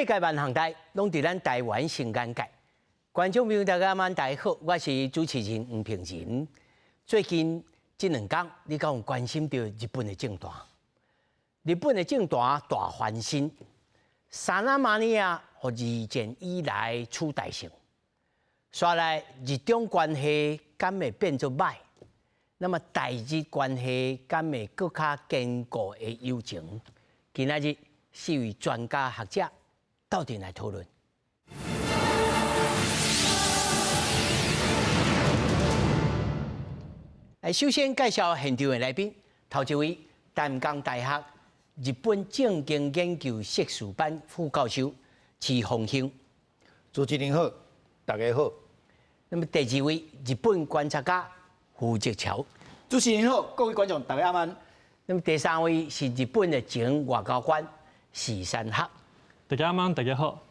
世界萬項代，攏佇咱台灣生眼界。觀眾朋友大家晚大好，我是主持人黃平仁。最近這兩工，你敢有關心著日本的政壇？日本的政壇大翻身，沙那瑪尼亞予二戰以來取代性，煞來日中關係敢會變做䆀？那麼台日關係敢會閣較堅固的友情？今仔日四位專家學者鬥陣來討論。來，首先介紹現場的來賓，頭一位，淡江大學日本政經研究碩士班副教授池鳳興。主持人好，大家好。那麼第二位，日本觀察家胡澤橋。主持人好，各位觀眾大家晚安。那麼第三位是日本的前外交官石山學。大家晚安，大家好。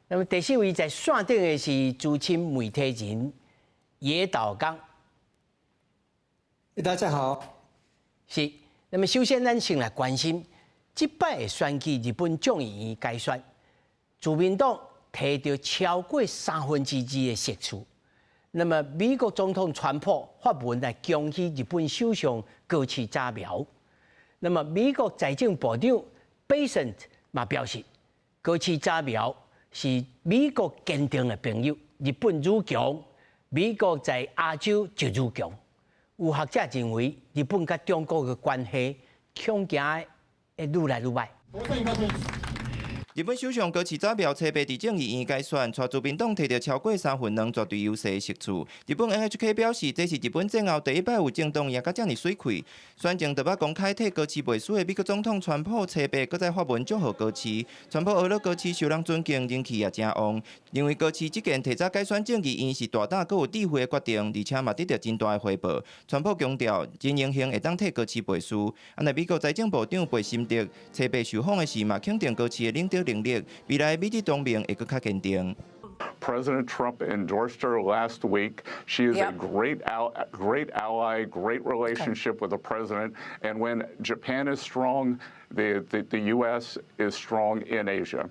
那麼第四位在線頂的是資深媒體人野島剛。大家好。是，那麼首先咱先來關心，這擺的選舉，日本眾議院改選，自民黨提著超過三分之二的席次。那麼美國總統川普發文來恭喜日本首相高市早苗。那麼美國財政部長貝森特嘛表示，高市早苗是美國堅定的朋友，日本愈強，美國在亞洲就愈強。有學者認為，日本佮中國的關係恐驚會愈來愈䆀。日本首相高市早苗初八佇眾議院改選，帶自民黨提著超過三分兩絕對優勢的席次。日本 NHK 表示，這是日本戰後第一擺有政黨贏甲遮爾媠氣。選前就捌公開替高市背書的美國總統川普，初八閣再發文祝賀高市。川普呵咾高市受人尊敬，人氣也誠旺。認為高市這件提早改選眾議院是大膽閣有智慧的決定，而且嘛得著真大的回報。川普強調，真榮幸會當替高市背書。啊，若美國財政部長貝森特初八受訪的時，嘛肯定高市的領導能力，未來美日同盟會閣較堅定。 President Trump endorsed her last week. She is a great ally, great relationship with the president. And when Japan is strong, the U.S. is strong in Asia.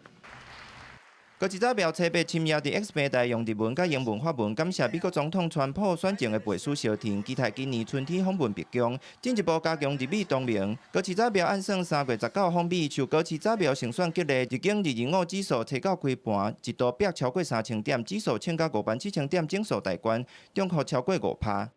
高市早苗初八深夜佇 X 平台用日文佮英文發文，感謝美國總統川普選前的背書相挺，期待今年春天訪問白宮，進一步加強日美同盟。高市早苗按算3月19訪美，受高市早苗勝選激勵，日經225指數初九開盤一度飆超過3000點，指數衝到5萬7千點，整數大關，漲幅超過5趴。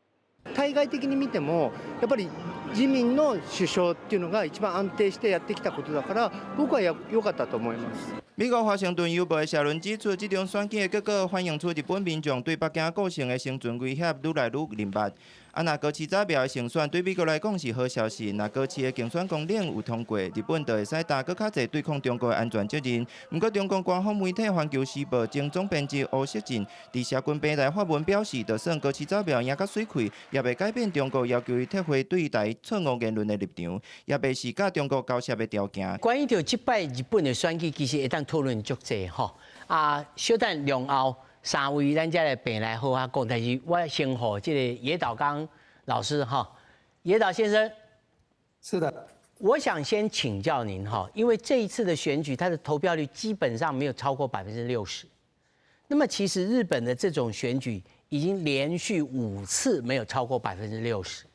対外的に見ても、やっぱり自民の首相っていうのが一番安定してやってきたことだから、僕は良かったと思います。美國華盛頓郵報的社論指出，這場選舉的結果反映出日本民眾對北京構成的生存威脅愈來愈認捌。啊，若高市早苗的勝選對美國來講是好消息，若高市的競選綱領有通過，日本就會使擔閣較濟對抗中國的安全責任。毋過，中共官方媒體《環球時報》前總編輯吳錫進佇社群平台發文表示，就算高市早苗贏甲媠氣，也袂改變中國要求伊撤回對台錯誤言論的立場，也袂是佮中國交涉的條件。關於著這擺日本的選舉，其實會當討論足濟吼。啊，小等兩後三位咱才來並來好好講，但是我先予這個野島剛老師哈，野島先生。是的，我想先請教您哈，因為這一次的選舉，它的投票率基本上沒有超過60%。那麼其實日本的這種選舉已經連續五次沒有超過百分之六十。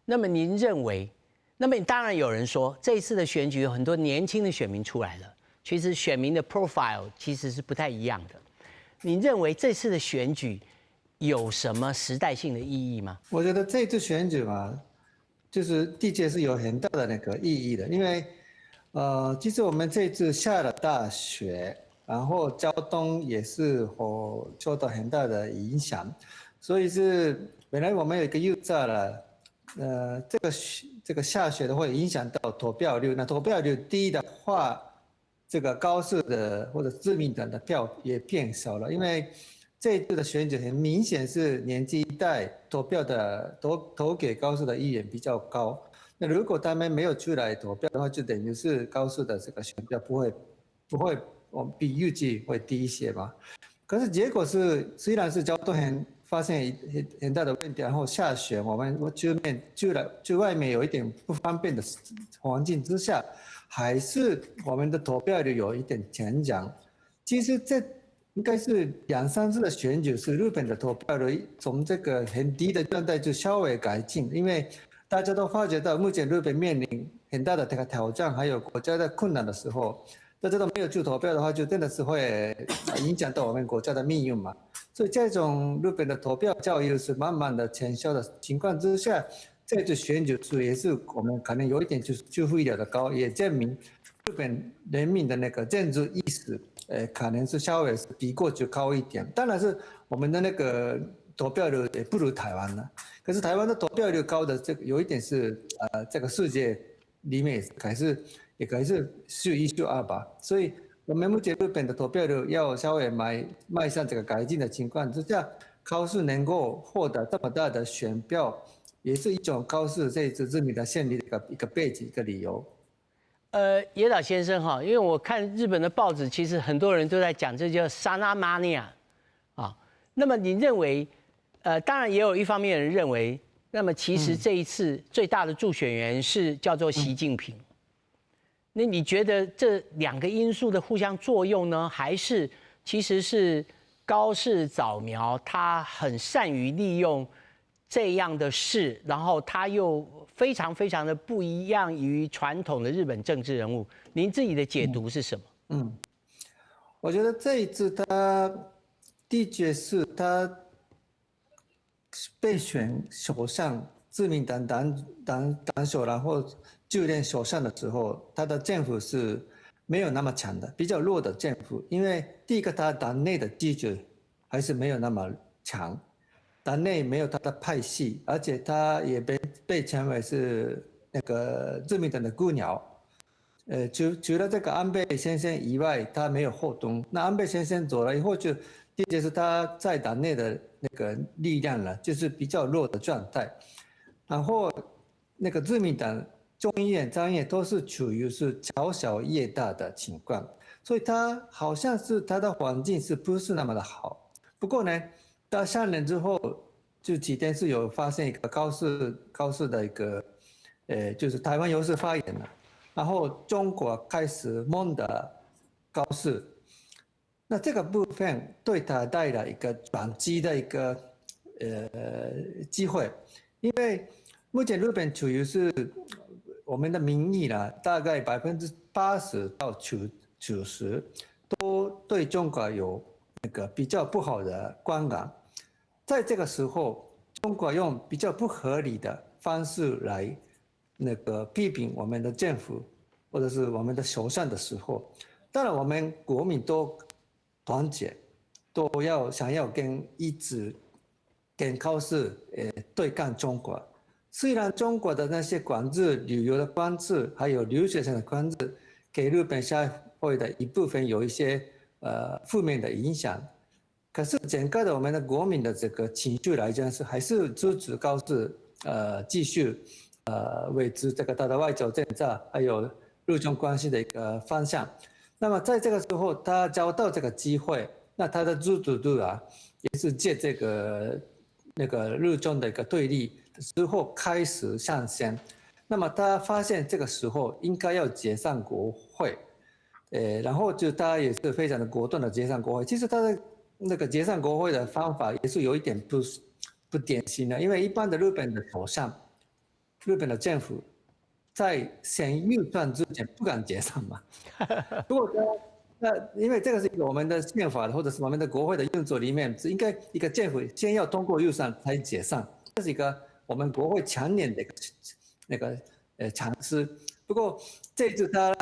那麼您認為？那麼當然有人說，這一次的選舉有很多年輕的選民出來了，其實選民的 profile 其實是不太一樣的。你認為這次的選舉有什麼時代性的意義嗎？我覺得這次選舉嘛，就是的確是有很大的那個意義的，因為，其實我們這次下了大雪，然後交通也是受到很大的影響，所以是本來我們有一個預測了，這個下雪的會影響到投票率，那投票率低的話，這個高市的或者自民黨的票也變少了，因為這一次的選舉很明顯是年輕一代投票的投給高市的意願比較高。那如果他們沒有出來投票的話，就等於是高市的這個選票不會我比預計會低一些吧。可是結果是，雖然是交通很發現很大的問題，然後下雪，我們就面就來就外面有一點不方便的環境之下，還是我們的投票率有一點成長。其實這應該是兩三次的選舉，是日本的投票率從這個很低的狀態就稍微改進，因為大家都發覺到目前日本面臨很大的這個挑戰，還有國家的困難的時候，大家都沒有去投票的話，就真的是會影響到我們國家的命運嘛。所以這種日本的投票教育是慢慢的成效的情況之下，這次選舉是也是我們可能有一點就是出乎意料的高，也證明日本人民的那個政治意識，可能是稍微是比過去高一點。當然是我們的那個投票率也不如台灣了。可是台灣的投票率高的這個有一點是，這個世界裡面還是也還是數一數二吧。所以我們目前日本的投票率要稍微邁向這個改進的情況之下，高市能夠獲得這麼大的選票，也是一種高市這一次自民黨勝利的一個背景，一個理由。野島先生哈，因為我看日本的報紙，其實很多人都在講這叫沙納瑪尼亞啊。那麼你認為，當然也有一方面人認為，那麼其實這一次最大的助選員是叫做習近平。那你覺得這兩個因素的互相作用呢，還是其實是高市早苗他很善於利用這樣的事，然後他又非常非常的不一樣於傳統的日本政治人物。您自己的解讀是什麼？嗯，我覺得這一次他的確是他被選首相，自民黨黨首，然後就任首相的時候，他的政府是沒有那麼強的，比較弱的政府。因為第一個，他黨內的機制還是沒有那麼強，黨內沒有他的派系，而且他也被稱為是那個自民黨的孤鳥。除了這個安倍先生以外，他沒有後盾。那安倍先生走了以後，就第一是他在黨內的那個力量了，就是比較弱的狀態。然後那個自民黨眾議院、參議院都是處於是朝小野大的情況，所以他好像是他的環境是不是那麼的好。不過呢，到上任之後，就幾天是有發現一個高市的一個，就是台灣有事發言了，然後中國開始問的高市，那這個部分對他帶來一個轉機的一個機會，因為目前日本處於是我們的民意呢，大概80%到90%都對中國有那個比較不好的觀感。在這個時候，中國用比較不合理的方式來那個批評我們的政府或者是我們的首相的時候，當然我們國民都團結，都要想要跟一直跟高市對抗中國。雖然中國的那些管制、旅遊的管制，還有留學生的管制，給日本社會的一部分有一些負面的影響，可是整個的我們的國民的這個情緒來講是還是支持高市繼續維持這個他的外交政策，還有日中關係的一個方向。那麼在這個時候，他找到這個機會，那他的支持度啊，也是借這個那個日中的一個對立之後開始上升。那麼他發現這個時候應該要解散國會，然後就他也是非常的果斷的解散國會。其實他的那個解散國會的方法也是有一點不典型的，因為一般的日本的首相、日本的政府在審預算之前不敢解散嘛。不過那因為這個是一個我們的憲法或者是我們的國會的運作裡面，是應該一個政府先要通過預算才解散，這是一個我們國會常年的那個常識。不過這次他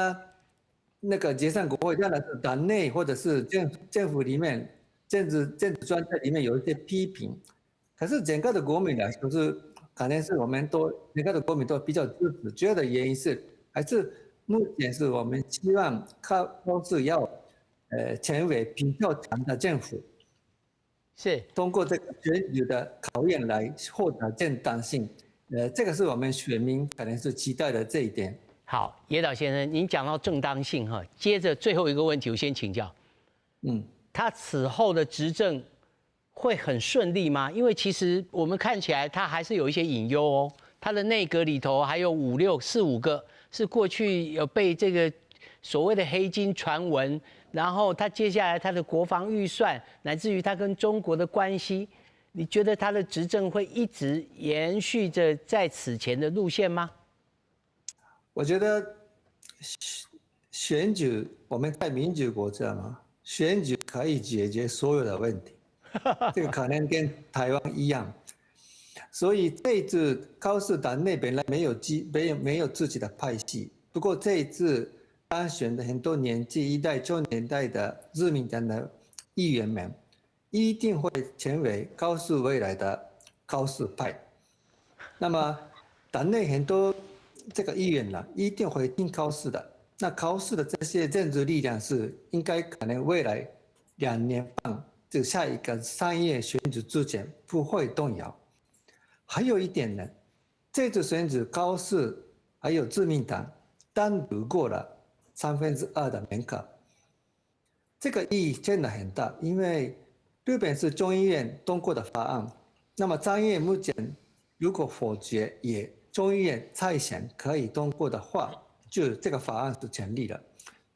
那個解散國會，當然是黨內或者是政府裡面政治專家裡面有一些批評，可是整個的國民來說是可能是我們都整個的國民都比較支持，主要的原因是還是目前是我們希望靠都是要成為比較強的政府，通過這個選舉的考驗來獲得正當性，這個是我們選民可能是期待的這一點。好，野島先生，您講到正當性哈，接着最後一個問題，我先請教，他此後的執政會很順利嗎？因為其實我們看起來他還是有一些隱憂哦。他的內閣裡頭還有五六四五個是過去有被這個所謂的黑金傳聞，然後他接下來他的國防預算，乃至於他跟中國的關係，你覺得他的執政會一直延續着在此前的路線嗎？我覺得選舉，我們在民主國家嘛，選舉可以解決所有的問題，這個可能跟台灣一樣。所以這一次高市黨內本來沒有自己的派系，不過這一次當選的很多年輕一代、中年代的自民黨的議員們，一定會成為高市未來的高市派。那麼黨內很多這個議員呢，一定會聽高市的。那高市的這些政治力量是應該可能未來2年半，就下一個參議院選舉之前不會動搖。還有一點呢，這次選舉高市還有自民黨單獨過了2/3的門檻，這個意義真的很大，因為日本是眾議院通過的法案，那麼參議院目前如果否決也眾議院再選可以通過的話，就這個法案是成立了。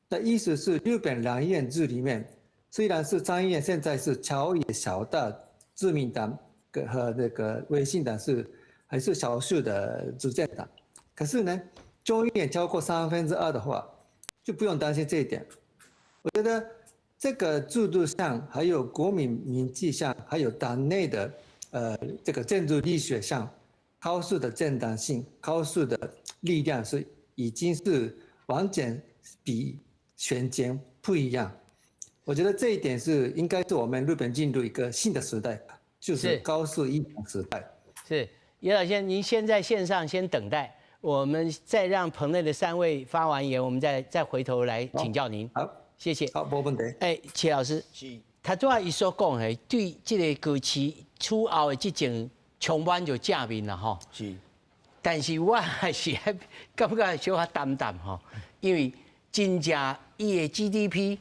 的意思是日本兩院制裡面，雖然是參議院現在是朝野小大自民黨和那個維新黨是還是少數的執政黨，可是呢，眾議院超過2/3的話，就不用擔心這一點。我覺得這個制度上，還有國民民意上，還有黨內的這個政治力學上，高市的正當性、高市的力量是已經是完全比選前不一樣。我覺得這一點是應該是我們日本進入一個新的時代，就是高市一黨時代。是葉老先，您先在線上先等待，我們再讓棚內的三位發完言，我們再回頭來請教您。好，謝謝。好，沒問題。哎，齊老師，他拄仔伊所講的，對這個高市此後的執政充滿著正面啦，吼。但是我還是還感覺小可擔擔吼，因為真正伊的 GDP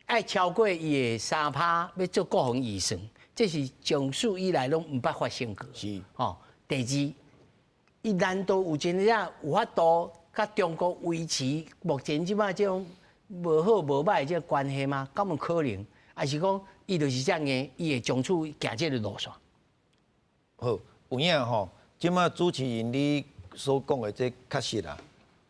愛超過伊的3趴，欲做國防預算，這是從史以來攏毋捌發生過。吼，第二，伊難道有真正有法度佮中國維持目前這擺這種無好無歹的這個關係嗎？敢有可能？還是講伊就是遮硬，伊會從此行這個路線？好，有影吼，這擺主持人你所講的這確實啦，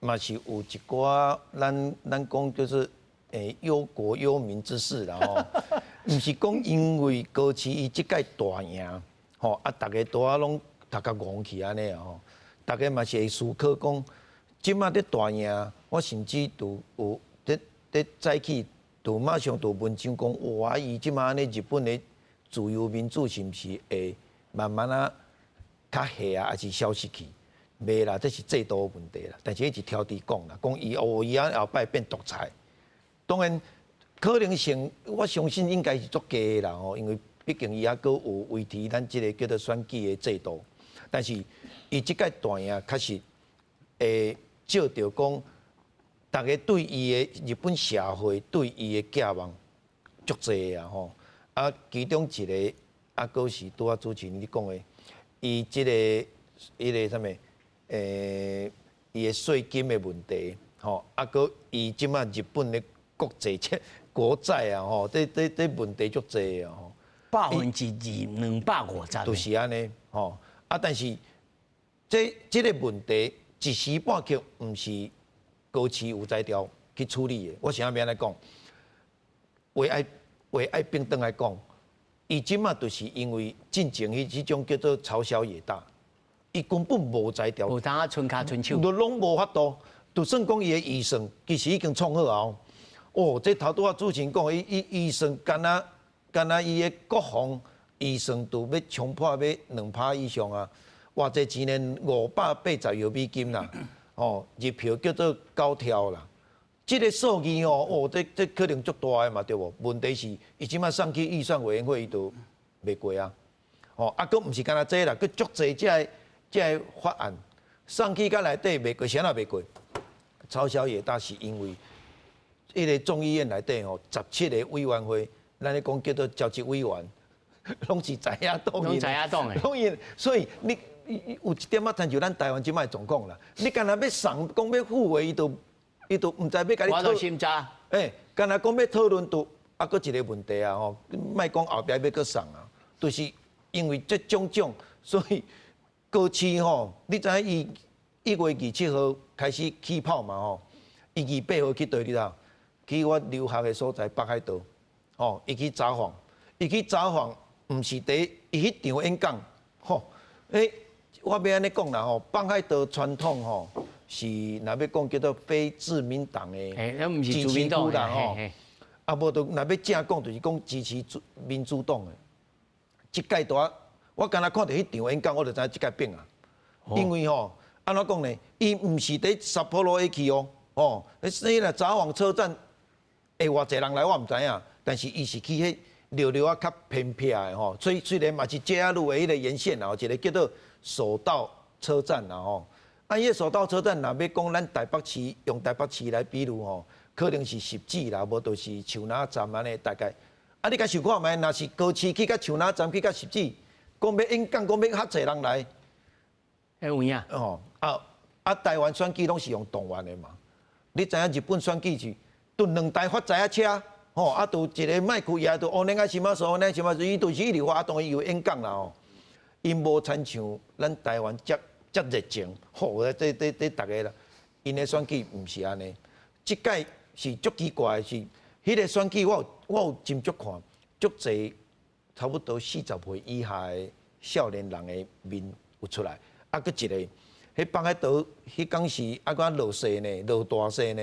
嘛是有一寡咱講就是憂國憂民之事啦吼，毋是講因為高市伊這屆大贏，吼啊，逐家都仔攏頭殼戇去按呢吼，逐家嘛是會思考講，這擺咧大贏，我甚至都有佇早起，就馬上就文章講，哇！伊這擺按呢日本的自由民主是毋是會慢慢仔較下啊，還是消失去？袂啦，這是制度問題啦。但是一直挑佇講啦，講伊哦，伊按後擺變獨裁。當然可能性，我相信應該是足低的啦吼，因為畢竟伊猶閣有維持咱這個叫做選舉的制度。但是伊這屆大贏確實會照著講，逐家對伊的日本社會對伊的寄望足濟啊吼。啊，其中一個啊，閣是拄仔主持人你講的，伊這個彼個啥物？伊的稅金的問題，吼，啊，閣伊這擺日本的國債、國債啊，吼，這問題足濟啊，吼。250%，就是按呢，吼。啊，但是這個問題一時半刻毋是高市有才調去處理的。我是按欲按呢講，話愛變轉來講，伊這擺就是因為進前彼種叫做朝小野大。伊根本無才調，無通啊，伸跤伸手，都攏無法度。就算講伊的預算，其實已經創好啊。哦，這頭拄仔主持人講，伊預算敢若伊的國防預算都欲衝破欲2趴以上啊！哇，這錢呢580億美金啦，哦，入票叫做狗跳啦。這個數字哦，哦，這可能足大的嘛，對無？問題是，伊這擺送去預算委員會，伊都袂過啊。哦，啊，閣毋是干焦這啦，閣足濟這個法案送去到內底袂過，啥人袂過？朝小野大是因為彼個眾議院內底吼，17個委員會，咱咧講叫做召集委員，攏是在野黨。攏在野黨的。攏𪜶，所以你有一點仔親像咱台灣這擺狀況啦。你干焦欲送，講欲赴會，伊就伊就毋知欲共你我都審查。欸，干焦講欲討論，都啊，閣一個問題啊吼，莫講後壁欲閣送啊，就是因為這種種，所以高市吼，你知影伊1月27號開始起跑嘛吼，伊28號去佗你知？去我留學的所在北海道，吼，伊去札幌，伊去札幌，毋是佇伊彼場演講，吼，欸，我欲按呢講啦吼，北海道傳統吼是若欲講叫做非自民黨的支持區啦吼，啊無就若欲正講就是講支持民主黨的。這屆拄我敢若看著彼場演講，我就知影這屆變啊，因為吼，按怎講呢？伊毋是佇札幌去哦，吼，你若札幌車站會偌濟人來，我毋知影，但是伊是去彼略略仔較偏僻的吼，所以雖然嘛是 JR 的彼個沿線啦，一個叫做手稻車站啦吼。啊，彼個手稻車站若欲講咱台北市用台北市來比喻吼，可能是汐止啦，無就是樹林站按呢大概。啊，你共想看覓？若是高市去到樹林站去到汐止，講欲演講，講欲較濟人來，會有影。吼啊啊！台灣選舉攏是用動員的嘛？你知影日本選舉是？就兩台發財仔車，吼啊，就一个麥克也就お願いします，お願いします，伊就是一直發，當然伊有演講啦吼。𪜶無親像咱台灣遮遮熱情，吼，這這這逐个啦，𪜶的選舉毋是按呢。這擺是足奇怪的是，彼個選舉我有斟酌看，足濟差不多40歲以下的少年人的面有出來，啊，閣一個，彼北海道彼工時啊，閣落雪呢，落大雪呢，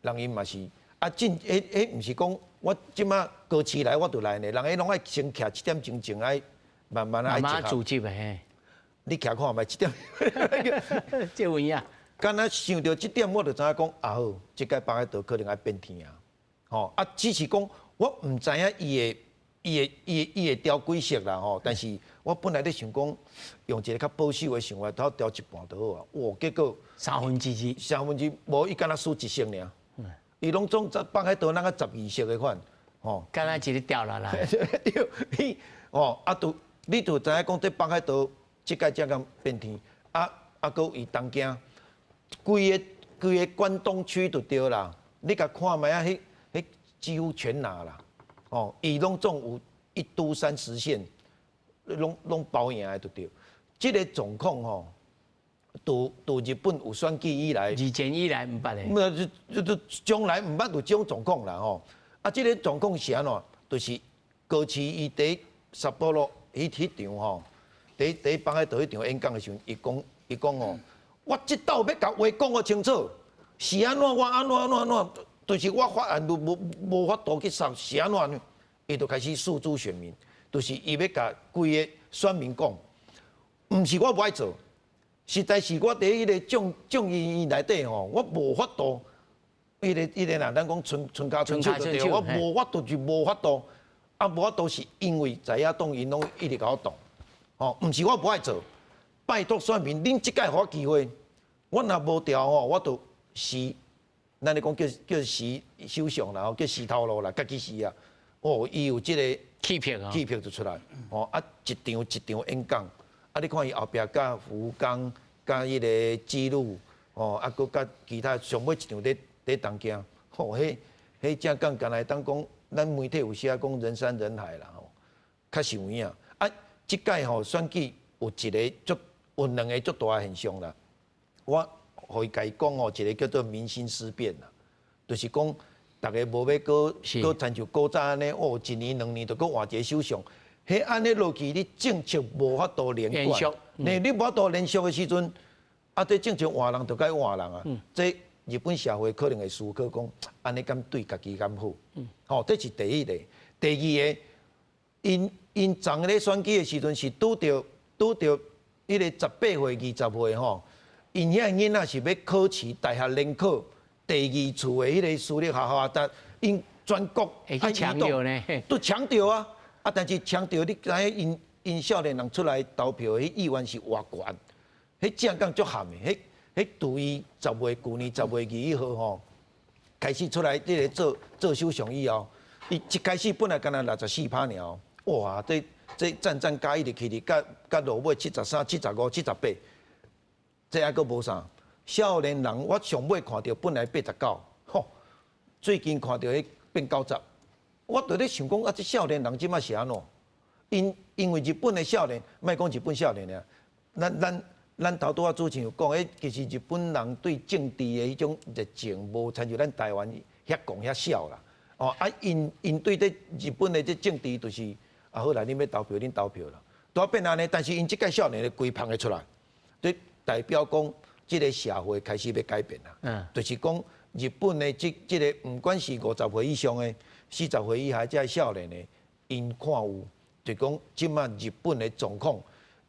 人𪜶嘛是。啊，進彼彼毋是講我這馬高市來我就來呢，人彼攏愛先徛七點鐘前愛慢慢愛慢慢組織的嘿。你徛看覓七點？這有影。敢若想著這點，我就知影講啊好，這擺北海道可能愛變天啊。吼啊，只是講我毋知影伊會伊會伊會伊會調幾席啦吼，但是我本來咧想講用一個較保守的想法，頭調一半就好啊。哇，結果三分之二，三分之無伊敢若輸一席爾。伊攏總十北海道那個12席的款，吼，敢若一个掉落來。對，伊吼啊，就你就知影講，這北海道這擺才敢變天，啊啊，閣伊東京，規个規个關東區就對啦。你共看覓啊？彼彼幾乎全拿啦，哦，伊攏總有一都三十縣，攏攏包贏的就對。這個狀況吼。自自日本有選舉以來，二戰以來毋捌的。毋，就就將來毋捌有這種狀況啦吼。啊，這個狀況是按怎？就是高市伊佇札幌彼彼場吼，佇佇北海道彼場演講的時陣，伊講伊講吼，我這鬥欲共話講予清楚，是按怎我按怎按怎按怎，就是我法案都無無法度去送，是按怎呢？伊就開始訴諸選民，就是伊欲共規個選民講，毋是我無愛做。實在是我佇彼个眾眾議院內底吼，我無法度，彼个彼个啦，咱講春春夏春秋就對，我無法度就無法度，啊無法度是因為在野黨𪜶攏一直共我擋，吼，毋是我無愛做，拜託選民，恁這擺予我機會，我若無調吼，我就辭，咱咧講叫叫辭首相啦，叫辭頭路啦，家己辭啊，哦，伊有這個氣魄啊，氣魄就出來，吼啊一場一場演講。啊！你看伊後壁佮福岡、佮彼个紀錄，吼，啊，閣佮其他上尾一場佇佇東京，吼，彼彼正講敢若會當講，咱媒體有寫講人山人海啦，吼，確實有影。啊，這擺吼選舉有一個足有兩个足大的現象啦。我予伊共伊講吼，一個叫做民心思變啦，就是講逐个無欲閣閣親像古早按呢，哦，一年兩年就閣換一个首相。彼按呢落去，你政策無法度連貫。你你無法度連續的時陣，啊，這政策換人就該換人啊。這日本社會可能會思考講，按呢敢對家己敢好？吼，這是第一个。第二个，𪜶𪜶昨咧選舉的時陣是拄著拄著彼个18歲、20歲吼，𪜶遐囡仔是欲考試大學聯考第二次的彼个私立學校，但𪜶全國會去搶著呢？都搶著啊！啊！但是搶著你知影𪜶𪜶少年人出來投票的彼意願是偌懸，彼正講足譀的，彼彼對伊10月舊年10月21號吼，開始出來這个做做首相以後，伊一開始本來敢若64趴爾，哇！這這戰戰加一直起佇，佮佮落尾73、75、78，這猶閣無啥。少年人我上尾看著本來89，吼，最近看著彼變90。我就咧想講啊，這少年人這馬是按怎？𪜶因為日本的少年，莫講日本少年爾，咱咱咱頭拄仔主持人有講，彼其實日本人對政治的彼種熱情，無親像咱台灣遐狂遐痟啦。哦，啊，𪜶𪜶對這日本的這政治就是啊好啦，恁欲投票恁投票啦，拄仔變按呢，但是𪜶這屆少年的規芳的出來，對代表講這个社會開始欲改變啦。就是講日本的這這个毋管是50歲以上的、40歲以下這个少年的，𪜶看有，就講這馬日本的狀況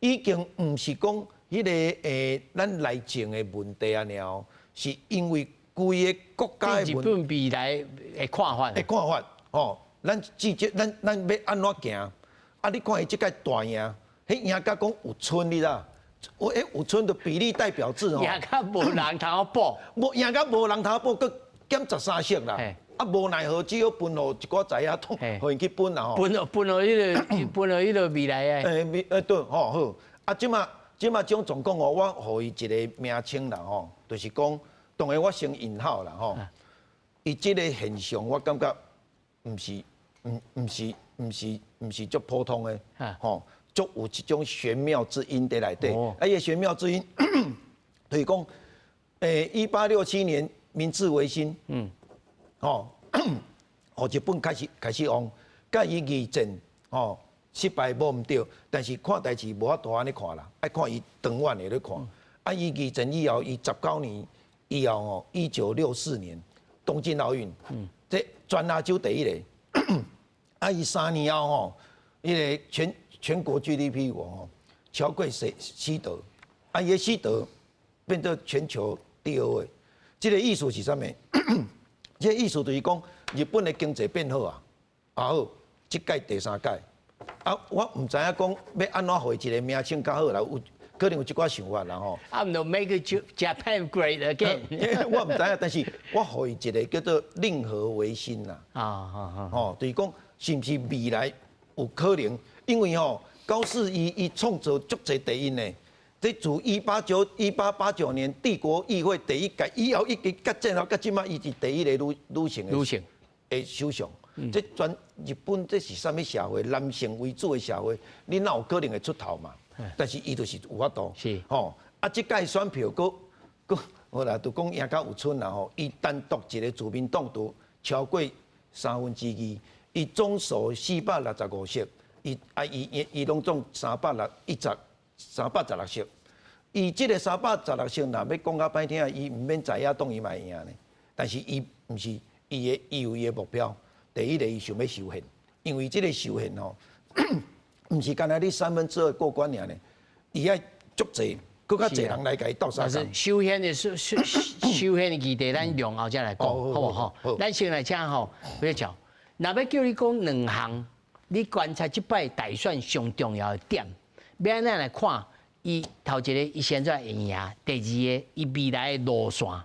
已經毋是講彼个咱內政的問題按呢哦，是因為規个國家的對日本未來的看法。的看法，吼，咱至少咱咱欲按怎行？啊，你看伊這屆大贏，彼贏甲講有村你知？有彼有村的比例代表制吼。贏甲無人通補。無贏甲無人通補，閣減13席啦。啊，無奈何，只好分予一寡在野黨，予𪜶去分啦吼。分予分予彼个分予彼个未來的。欸，未對，吼好。啊，這馬這馬這種狀況吼，我予伊一个名稱啦吼，就是講，當然我先引號啦吼。伊這个現象，我感覺毋是，毋毋是，毋是，毋是足普通的，吼，足有一種玄妙之音佇內底。啊，伊个玄妙之音，就是講，1867年明治維新，吼，予日本開始開始旺，佮伊二戰，吼，失敗無毋對，但是看代誌無法度按呢看啦，愛看伊長遠的咧看。啊，伊二戰以後，伊19年以後吼，1964年東京奧運，這全亞洲第一个。啊，伊3年後吼，彼个全全國 GDP 有吼超過西西德，啊，伊个西德變做全球第二位。這个意思是啥物？這个意思就是講，日本的經濟變好啊，啊好，這屆第三屆，啊，我毋知影講欲按怎予伊一个名稱較好啦，有可能有一寡想法啦吼。 I'm no make Japan great again。我毋知影，但是我予伊一个叫做令和維新啦。吼，就是講，是毋是未來有可能？因為吼，高市伊伊創造足濟第一呢。這自1889年帝國議會第一屆以後，一直甲戰後甲這馬，伊是第一個女女性的女性的首相。這全日本這是啥物社會？男性為主的社會，你哪有可能會出頭嘛？但是伊就是有法度。吼，啊，這屆選票閣閣好啦，就講贏甲有春啦吼。伊單獨一個自民黨都超過2/3，伊總數465席，伊啊伊伊伊攏總361 316席。伊這个316席，若欲講較歹聽，伊毋免在野黨伊嘛會贏呢。但是伊毋是伊的，伊有伊的目標。第一个，伊想欲修憲，因為這个修憲吼，毋是干焦你2/3過關爾呢，伊愛足濟，閣較濟人來共伊鬥相共。修憲的修修修憲的議題，咱容後再來講，好無好？咱先來請吼，比較，若欲叫你講兩項，你觀察這擺大選上重要的點，欲按怎來看？伊頭一个，伊現在會贏；第二个，伊未來的路線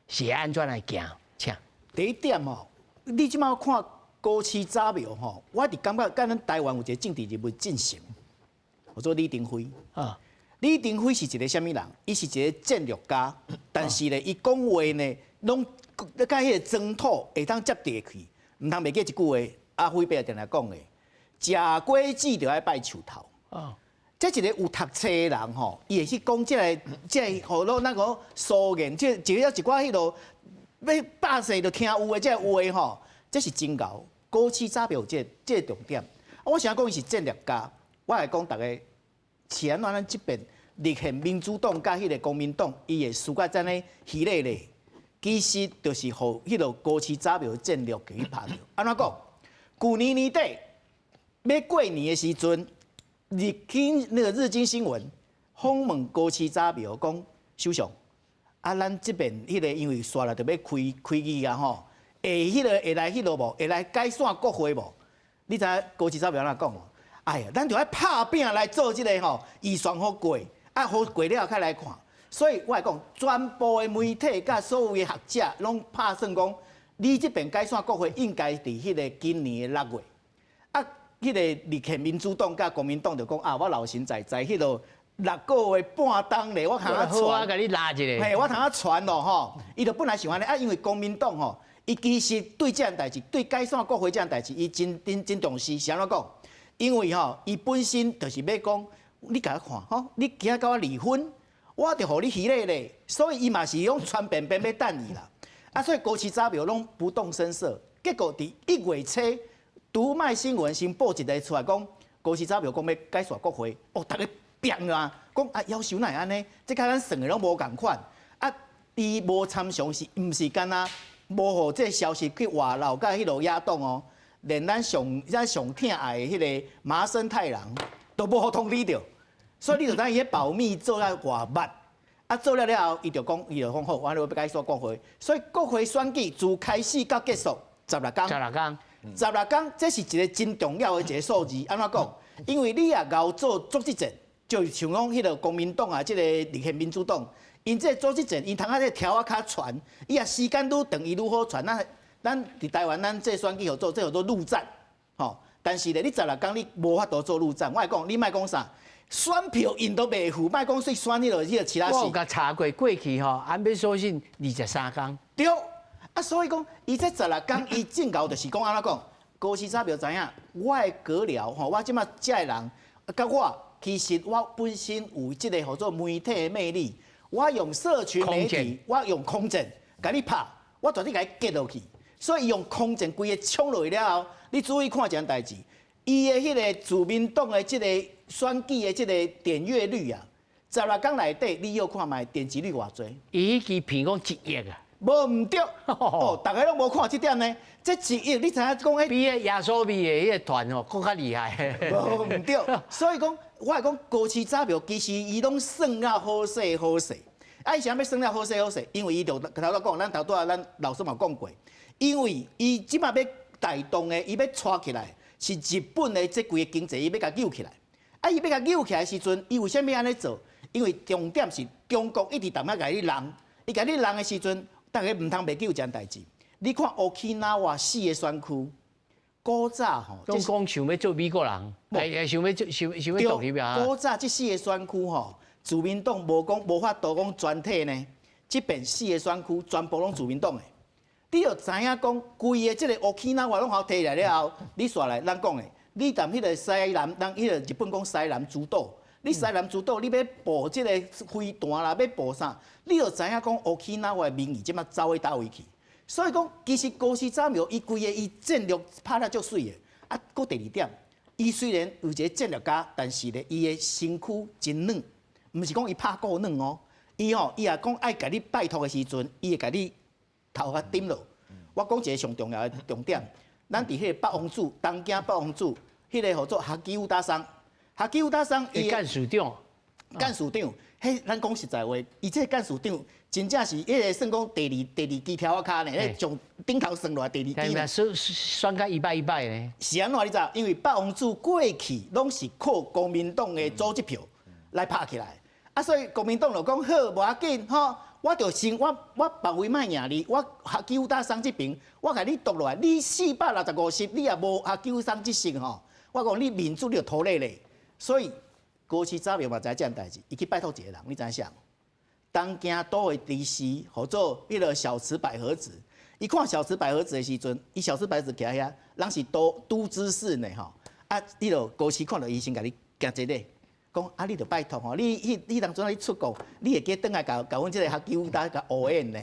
是按怎來行？請。第一點哦，你這馬看高市早苗吼，我佇感覺佮咱台灣有一個政治人物進行，叫做李登輝。李登輝是一个啥物人？伊是一个戰略家，但是咧，伊講話呢，攏佮彼个裝土會當接地氣，毋通袂記一句話，阿輝伯定定講的，食果子就愛拜樹頭。這一個有讀冊的人吼，伊會去講這个這个，予咱講俗言，這一個一寡彼落欲百姓就聽有的這个話吼，這是真𠢕。高市早苗有這个這个重點。我想講伊是戰略家，我來講逐家是按怎咱這邊立憲民主黨佮彼个公民黨，伊會輸甲遮爾稀咧咧，其實就是予彼个高市早苗的戰略去拍著。按怎講？舊年年底欲過年的時陣，日經那個日經新聞訪問高市早苗講，首相，啊，咱這邊彼个因為紲來就欲開開議啊吼，會彼个會來彼落無？會來改選國會無？你知影高市早苗按怎講無？哎呀，咱就愛拍拚來做這个吼預算予過，啊，予過了較來看。所以我來講，全部的媒體佮所有的學者攏拍算講，你這邊改選國會應該佇彼个今年的6月。啊，彼个立憲民主黨佮國民黨就講啊，我老神在在彼落6個月半冬咧，我通啊好啊，傳，共你拉一下。嘿，我通啊傳咯吼。伊就本來想按呢啊，因為公民黨吼，伊其實對這項代誌，對解散國會這項代誌，伊真真真重視。是按怎講？因為吼，伊本身就是欲講，你共我看吼，你今仔佮我離婚，我就予你虛禮咧，所以伊嘛是用傳便便欲等伊啦。啊，所以高市早苗攏不動聲色，結果佇1月初，讀賣新聞先報一个出來講，高市早苗講欲解散國會，哦，逐家變啊，講啊，夭壽哪會按呢？這佮咱算的攏無仝款，啊，伊無參詳是毋是干焦無予這个消息去外漏佮彼落野黨哦，連咱上疼愛的彼个麻生太郎都無予通知著，所以你就知伊彼保密做了偌密。啊，做了了後，伊就講好，我欲解散國會。所以國會選舉自開始到結束十六工。十六工。十六工，這是一個真重要的一個數字。按怎講？因為你若𠢕做組織戰，就像講彼个國民黨啊，這个立憲民主黨，𪜶這個組織戰，𪜶通啊這個條仔較傳，伊若時間愈長，伊愈好傳。咱佇台灣，咱這選舉號做，這號做陸戰，吼。但是咧，你十六工你無法度做陸戰。我會講，你莫講啥，選票𪜶都袂付，莫講說選彼个其他我有共查過過去吼，安倍所信23工。對，啊，所以講，伊這十六工，伊正𠢕就是講按怎講，高市早苗知影，我的閣僚吼，我這馬遮的人，佮我其實我本身有這个號做媒體的魅力，我用社群媒體，我用空戰共你拍，我絕對共你擊落去。所以伊用空戰規个衝落去了後，你注意看一件代誌，伊的彼个自民黨的這个選舉的這个點閱率啊，十六工內底你欲看覓點擊率偌濟？伊彼支片講1億啊！無毋對，哦，逐家攏無看這點呢。這1億，你知影講彼比彼耶穌會的彼个團哦，閣較厲害。無毋對，所以講，我會講高市早苗其實伊攏算啊好勢好勢。啊，伊啥欲算了好勢好勢？因為伊就頭拄仔講，咱頭拄仔咱老師嘛講過，因為伊這馬欲帶動的，伊欲帶起來是日本的這規个經濟，伊欲共救起來。啊，伊欲共救起來的時陣，伊為啥物按呢做？因為重點是中國一直淡仔共你弄，伊共你弄的時陣，逐家毋通袂記有一件代誌。你看沖繩四个選區，古早吼，攏講想欲做美國人，會想欲做想想欲獨立啊。古早這四个選區吼，自民黨無講無法度講全體呢，這邊四个選區全部攏自民黨的。你就知影講，規个這个沖繩攏予提來了後，你煞來咱講的，你踮彼个西南，咱彼个日本講西南諸島，你西南諸島，你欲布這个飛彈啦，欲布啥，你就知影講沖繩的民意這馬走去佗位去。所以講，其實高市早苗伊規个伊戰略拍了足媠的。啊，閣第二點，伊雖然有一个戰略家，但是咧，伊的身軀真軟，毋是講伊拍鼓軟哦。伊吼，伊若講愛共你拜託的時陣，伊會共你頭殼頂落。我講一个上重要的重點，咱佇彼个八王子，東京八王子，彼个號做萩生田桑，萩生田桑伊幹事長，幹事長，彼咱講實在話，伊這個幹事長真正是彼个算講第二支柱仔跤呢，彼從頂頭算落來第二支。選選甲一擺一擺呢？是按怎你知？因為八王子過去攏是靠國民黨的組織票來拍起來，啊，所以國民黨就講好，無要緊吼，我就先我別位莫贏你，我萩生田桑這邊，我共你奪落來，你465席，你也無萩生田桑這席吼，我講你民主你就拖累咧，所以高市早苗嘛知這件代誌，伊去拜託一个人，你知影啥？東京都的知事，號做彼个小池百合子。伊看小池百合子的時陣，伊小池百合子徛遐，人是都知事呢吼。啊，彼个高市看著伊先共你行一禮，講啊，你著拜託吼，你彼彼當陣你出國，你會記轉來共共阮這个萩生田共応援呢？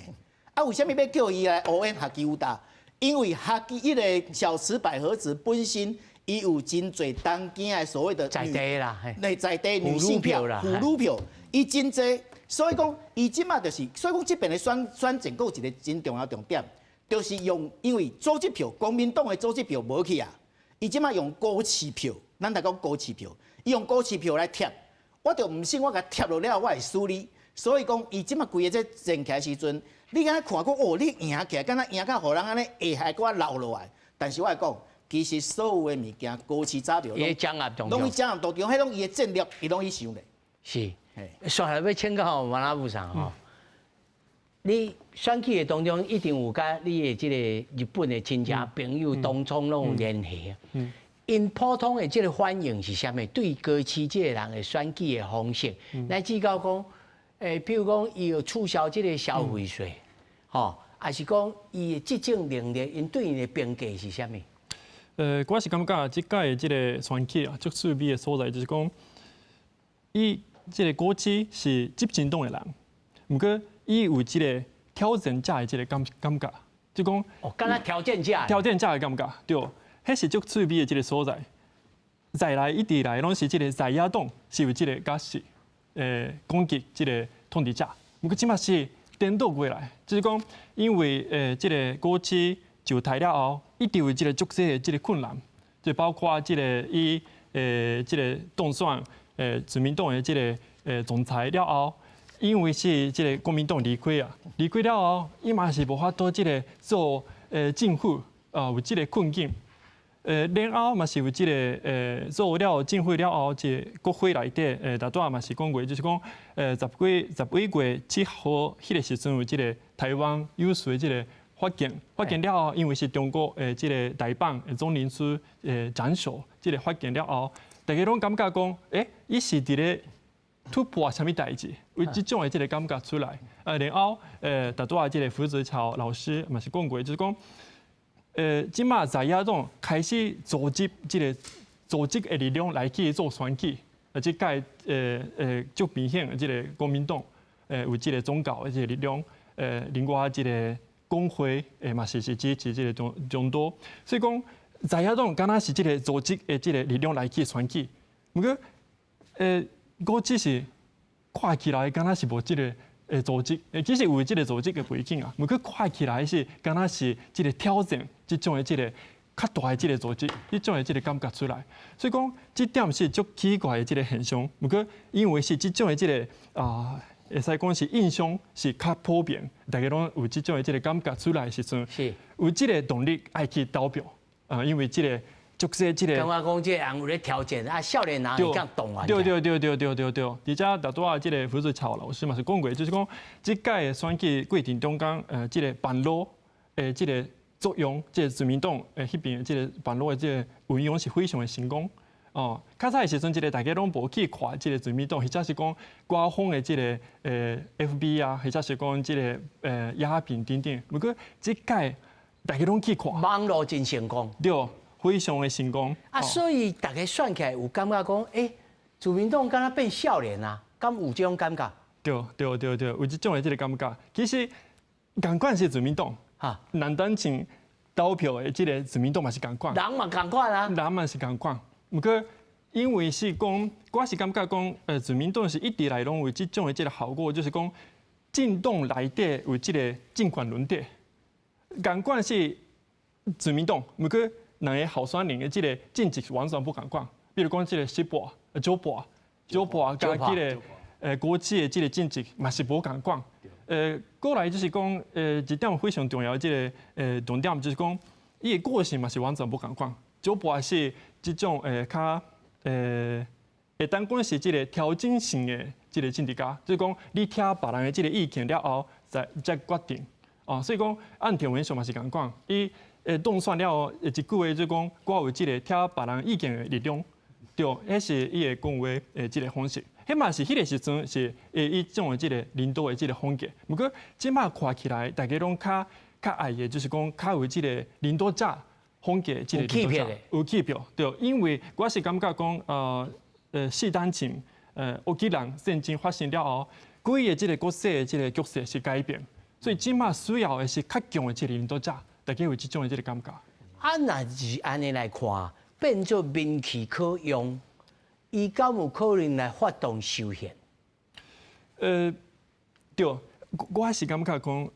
啊，為啥物欲叫伊來応援萩生田？因為萩彼个小池百合子本身，伊有真濟東京的所謂的在地啦，內在地女性票、婦女票，伊真濟。所以講，伊這馬就是，所以講這邊的選戰閣有一个真重要重點，就是用因為組織票，國民黨的組織票無去啊，伊這馬用高市票，咱來講高市票，伊用高市票來貼，我就毋信我共貼落了後，我會輸你。所以講，伊這馬規个這戰起來時陣，你敢看講哦，你贏起來，敢若贏甲予人按呢下下閣較留落來。但是我會講，其實所有的物件，高市早苗，伊的掌握當中，攏去掌握當中，彼攏伊的戰略，伊攏去想咧。是。煞來欲請教馬拉布桑吼，你選舉的當中一定有佮你的這个日本的親戚朋友當中攏有聯繫。𪜶普通的這个反應是啥物？對高市這个人的選舉的方式，乃至到講，譬如講，伊有取消這个消費稅，吼，抑是講伊的執政能力，𪜶對𪜶的評價是啥物？我是感覺這屆的這个選舉啊，足趣味的所在就是講，伊這个高市是執政黨的人，毋過伊有這个挑戰者的這个感覺，就講哦，敢若挑戰者，挑戰者的感覺，對，彼是足趣味的這个所在。在來一直來攏是這个在野黨是有這个角色，攻擊這个統治者，毋過這馬是顛倒過來，就是講因為這个高市上台了後，一定有這个足濟的這个困難，就包括這个伊這个當選自民黨的這个總裁了後，因為是這个國民黨離開啊，離開了後，伊嘛是無法度這个做政府啊，有這个困境。然後嘛是有這个做了政府了後，這个國會內底頭拄仔嘛是講過，就是講11月7號彼个時陣有這个台灣有事的這个發言，發言了後，因為是中國這个台版的總領事斬首這个發言了後，大家攏感覺講，伊是佇咧突破啥物代誌，有這種的這个感覺出來。然後頭拄仔這个福澤橋老師嘛是講過，就是講，這馬在野黨開始組織這个組織的力量來去做選舉，這屆足明顯的這个國民黨有這个宗教的這个力量，另外這个工會嘛是支持這个中道，所以講在野黨敢若是這个組織的這个力量來去選舉，毋過我只是看起來敢若是無這个組織，其實有這个組織的背景啊，毋過看起來是敢若是這个挑戰這種的這个較大的這个組織，這種的這个感覺出來，所以講這點是足奇怪的這个現象。毋過因為是這種的這个啊，會使講是印象是較普遍，大家攏有這種的這个感覺出來的時陣，有這个動力愛去投票啊，因為這个足濟這个。感覺講這个人有咧挑戰啊，少年人會當動啊。對對對對對對對，而且頭拄仔這个福澤橋老師嘛是講過，就是講這屆的選舉過程中間，這个網路的這个作用，這个自民黨彼邊的這个網路的這个運用是非常的成功。哦，較早的時陣，這个大家攏無去看這个自民黨，或者是講官方的這个FB 啊，或者是講這个影片等等。毋過這屆大家攏去看，網路真成功。對，非常的成功。啊，所以大家選起來有感覺講，自民黨敢若變少年啊，敢有這種感覺？對對對對，有這種的這个感覺。其實，仝款是自民黨，難單前投票的這个自民黨嘛是仝款，人嘛仝款啊，人嘛是仝款。毋過，因為是講，我是感覺講，自民黨是一直來攏有這種的這个效果，就是講，政黨內底有這个政權輪替，仝款是自民黨，毋過兩个候選人的這个政績完全無仝款。比如講，這个石破、石破、石破佮這个高市的這个政績嘛是無仝款。過來就是講，一點非常重要的這个重點就是講，伊的個性嘛是完全無仝款。石破是這種較會當講是這个調整性的這个政治家，就是講你聽別人的這个意見了後，再決定。哦，所以講岸田文雄嘛是仝款，伊當選了後，一句話就講，我有這个聽別人意見的力量，對，彼是伊的講話的這个方式。彼嘛是彼个時陣是伊種的這个領導的這个風格。毋過這馬看起來，大家攏較愛的，就是講較有這个領導者風格，這个領導者有氣魄，對，因為我是感覺講，四擔前，烏克蘭戰爭發生了後，規个這个國際的這个局勢是改變，所以這馬需要的是較強的這个領導者，大家有這種的這个感覺。啊，若是按呢來看，變做民氣可用，伊敢有可能來發動修憲？對，我是感覺講，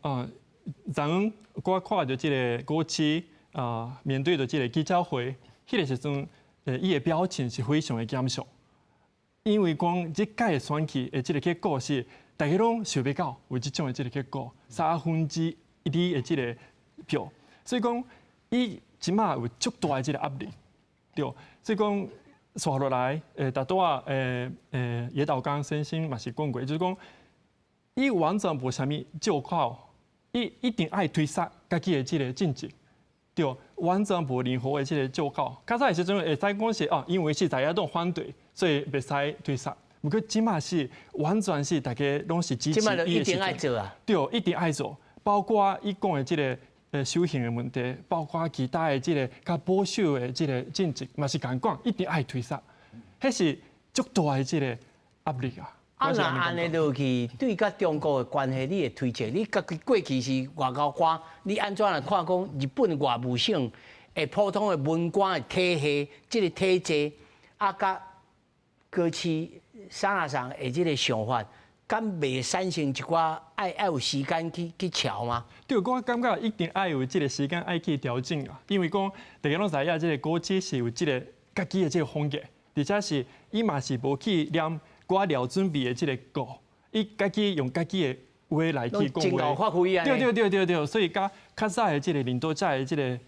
昨昏我看著這个高市啊，面對著這个記者會，彼个時陣，伊的表情是非常的嚴肅，因為講這屆的選舉的這个結果是大家攏想欲到有這種的這个結果，2/3的這个票，所以講伊這馬有足大的這个壓力，對，所以講紲落來，頭拄仔野島剛先生嘛是講過，就是講伊完全無啥物借口，伊一定愛推捒家己的這个政績。對，完全無任何的這个借口。較早的時陣會使講是哦，因為是在野黨反對，所以袂使推捒。毋過這馬是完全是大家攏是支持伊的。一定愛做啊！對，一定愛做，包括伊講的這个修憲的問題，包括其他的這个較保守的這个政策，嘛是仝款，一定愛推捒。彼是足大的這个壓力啊！啊，若按呢落去，對佮中國的關係，你會推測？你家己過去是外交官，你按怎來看講日本外務省的普通的文官的體系，這个體制，啊，佮高市早苗桑的這个想法，敢袂產生一寡愛愛有時間去調嗎？對，我感覺一定愛有這个時間愛去調整啊，因為講大家攏知影，這个高市是有這个家己的這个風格，而且是伊嘛是無去念官僚準備的這个稿，伊家己用家己的話來去講話。對對對對對，所以佮較早的這个領導者的這个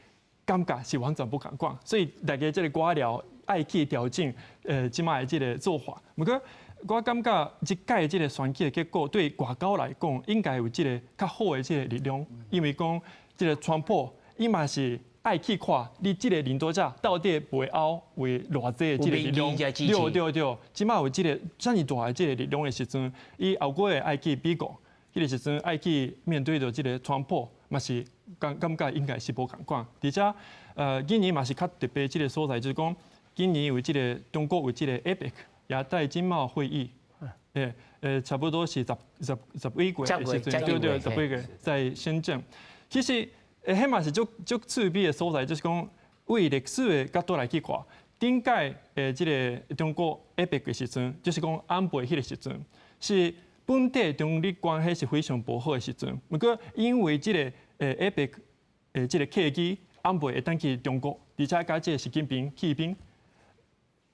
感覺是完全無仝款，所以大家這个官僚愛去調整，這馬的這个做法。毋過我感覺這屆這个選舉的結果對外交來講，應該有這个較好的這个力量，因為講這个川普伊嘛是愛去看你這个領導者到底背後有偌濟的這个力量。對對對，這馬有這个遮爾大的這个力量的時陣，伊後個月愛去美國，彼个時陣愛去面對著這个川普，嘛是感覺應該是無仝款。而且，今年嘛是較特別這个所在，就是講今年有這个中國有這个 APEC 亞太經貿會議，差不多是十幾月的時陣，對對，十幾月在深圳。其實，彼嘛是足足趣味的所在，就是講為歷史的角度來去看，頂屆的這个中國 APEC 的時陣，就是講安倍彼个時陣，是本底中日關係是非常無好的時陣。毋過因為這个APEC 的這个契機，安倍會當去中國，而且佮這个習近平見面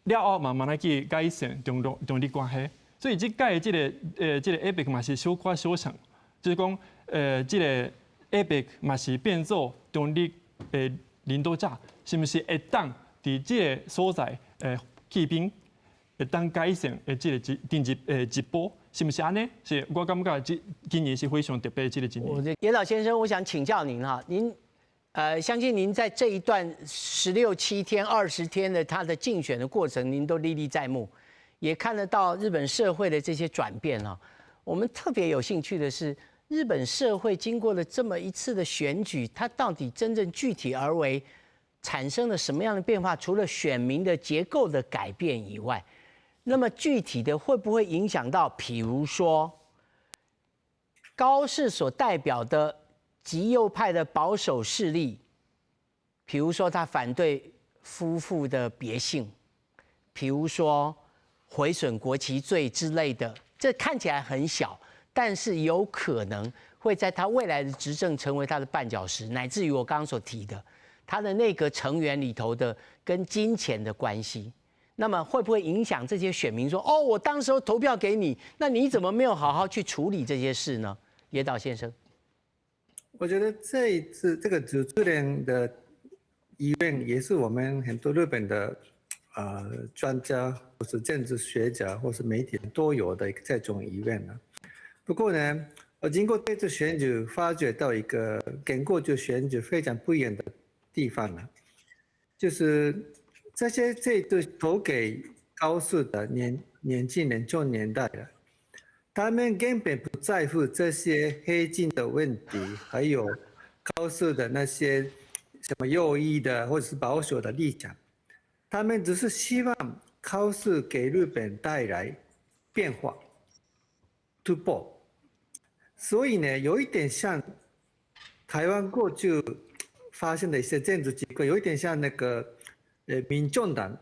了後，慢慢來去改善中日關係。所以這屆這个 APEC 嘛是小可相像，就是講這个 APEC 嘛是變做中日的領導者，是毋是會當佇這个所在見面，會當改善的這个政治一步，是毋是按呢？是我感覺這今年是非常特別的這個一年。野島先生，我想請教您哈，您相信您在這一段16、7天、20天的他的競選的過程，您都歷歷在目，也看得到日本社會的這些轉變哈。我們特別有興趣的是，日本社會經過了這麼一次的選舉，它到底真正具體而為產生了什麼樣的變化？除了選民的結構的改變以外，那麼具體的會不會影響到，譬如說高市所代表的極右派的保守勢力，譬如說他反對夫婦的別姓，譬如說毀損國旗罪之類的，這看起來很小，但是有可能會在他未來的執政成為他的絆腳石，乃至於我剛剛所提的，他的內閣成員裡頭的跟金錢的關係，那麼會不會影響這些選民說，哦，我當時候投票給你，那你怎麼沒有好好去處理這些事呢？野島先生。我覺得這一次這個主持人的疑問，也是我們很多日本的專家，或是政治學家，或是媒體都有的這種疑問呢。不過呢，我經過這次選舉，發覺到一個跟過去選舉非常不一樣的地方呢，就是這些這次投給高市的年輕人中年代的，他們根本不在乎這些黑金的問題，還有高市的那些什麼右翼的或者是保守的立場，他們只是希望高市給日本帶來變化、突破。所以呢，有一點像台灣過去發生的一些政治結構，有一點像那個民眾黨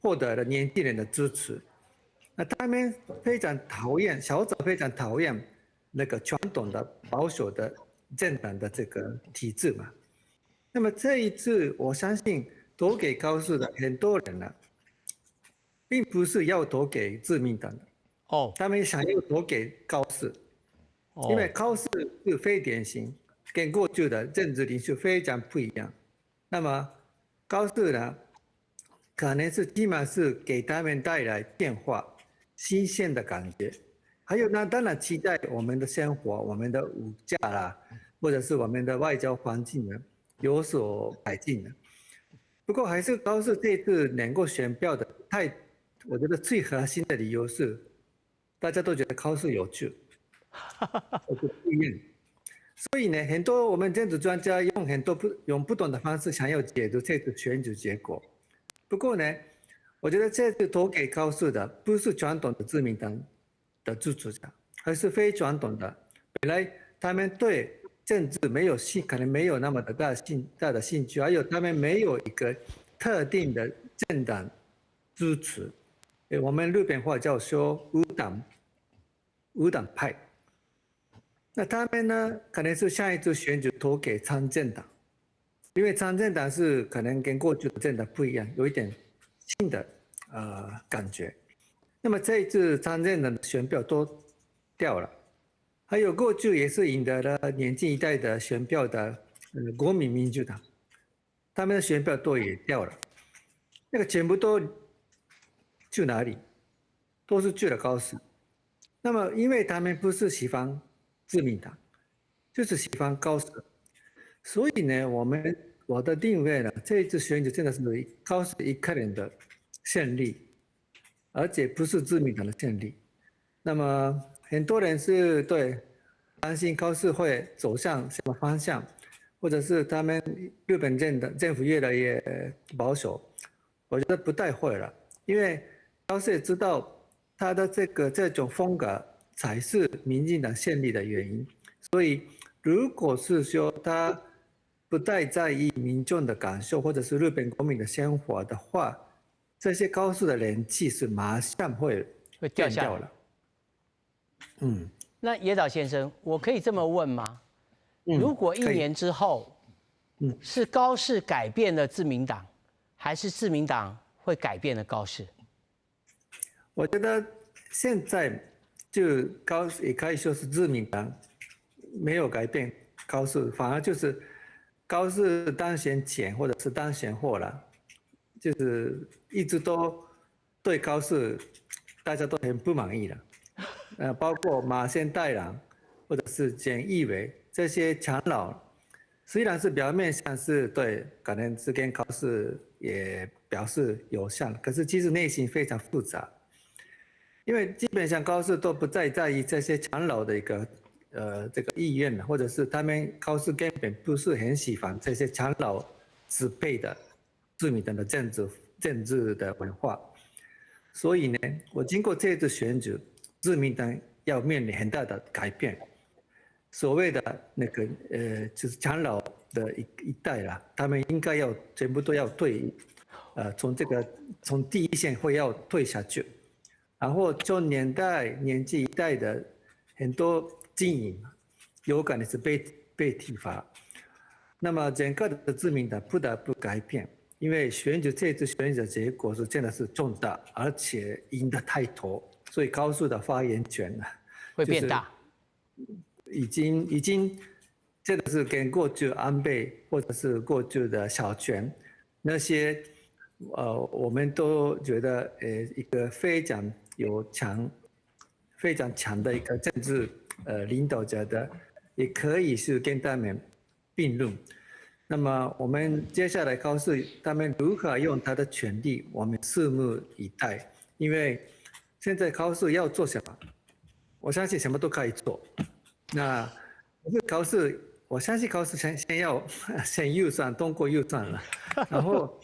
獲得了年輕人的支持。那他們非常討厭，小組非常討厭那個傳統的保守的政黨的這個體制嘛。那麼這一次，我相信投給高市的很多人呢，並不是要投給自民黨的，哦，他們想要投給高市，因為高市是非典型，跟過去的政治領袖非常不一樣。那麼高市呢，可能是起碼是給他們帶來變化、新鮮的感覺，還有呢，當然期待我們的生活、我們的物價啦，或者是我們的外交環境呢，有所改进的。不过还是高市这次能够选票的太，我觉得最核心的理由是，大家都觉得高市有趣，我觉得不一样。所以呢，很多我们政治专家用很多不用不同的方式想要解读这次选举结果。不过呢，我觉得这次投给高市的不是传统的自民党的支持者，而是非传统的。本来他们对政治没有兴，可能没有那么的大的兴趣，还有他们没有一个特定的政党支持。我们日本话叫说无党派。那他们呢，可能是下一次选举投给参政党，因为参政党是可能跟过去的政党不一样，有一点新的感觉。那么这一次参政党的选票都掉了，还有过去也是赢得了年轻一代的选票的国民民主党，他们的选票都也掉了，那个全部都去哪里？都是去了高市。那么因为他们不是喜欢自民党，就是喜欢高市，所以呢，我的定位呢，这一次选举真的是高市一个人的胜利，而且不是自民党的胜利。那么很多人是对担心高市会走向什么方向，或者是他们日本政府越来越保守，我觉得不太会了，因为高市也知道他的这种风格才是民进党胜利的原因，所以如果是说他不太在意民众的感受，或者是日本国民的生活的话，这些高市的人气是马上会会掉下了。嗯，那野岛先生，我可以这么问吗？如果一年之后，是高市改变了自民党，还是自民党会改变了高市？我觉得现在就高也可以说是自民党没有改变高市，反而就是高市当选前或者是当选后了，就是一直都对高市大家都很不满意了，包括麻生太郎或者是菅义伟这些长老，虽然是表面上是对，可能是跟高市也表示友善，可是其实内心非常复杂。因为基本上高市都不再在意这些长老的一个这个意愿了，或者是他们高市根本不是很喜欢这些长老支配的自民党的政治的文化，所以呢，我经过这次选举，自民党要面临很大的改变，所谓的那个就是长老的一代了，他们应该要全部都要退，从第一线会要退下去。然后中年代、年纪一代的很多精英，有可能是被提拔。那么整个的自民党不得不改变，因为选举这次选举的结果是真的是重大，而且赢得太多，所以高市的发言权呢会变大。已经这个是跟过去安倍或者是过去的小泉那些，我们都觉得一个非常强的一个政治领导者的，也可以是跟他们并论。那么我们接下来高市他们如何用他的权力，我们拭目以待。因为现在高市要做什么，我相信什么都可以做。那高市，我相信高市先要先预算通过预算了，然后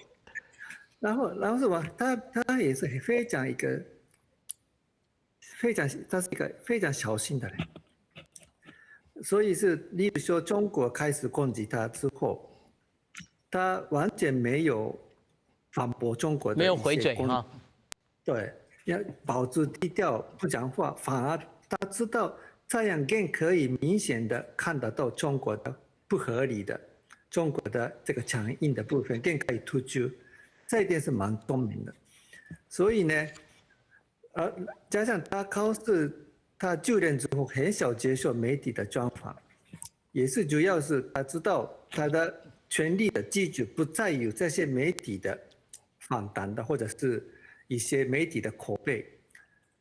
什么？他也是非常一个。非常，他是一个非常小心的人，所以是，例如说中国开始攻击他之后，他完全没有反驳中国的，没有回嘴哈。对，要保持低调，不讲话，反而他知道这样更可以明显的看得到中国的不合理的，中国的这个强硬的部分更可以突出，这一点是蛮聪明的，所以呢，加上他高市，他就任之后很少接受媒体的专访，也是主要是他知道他的权力的基础不在于这些媒体的访谈的或者是一些媒体的口碑，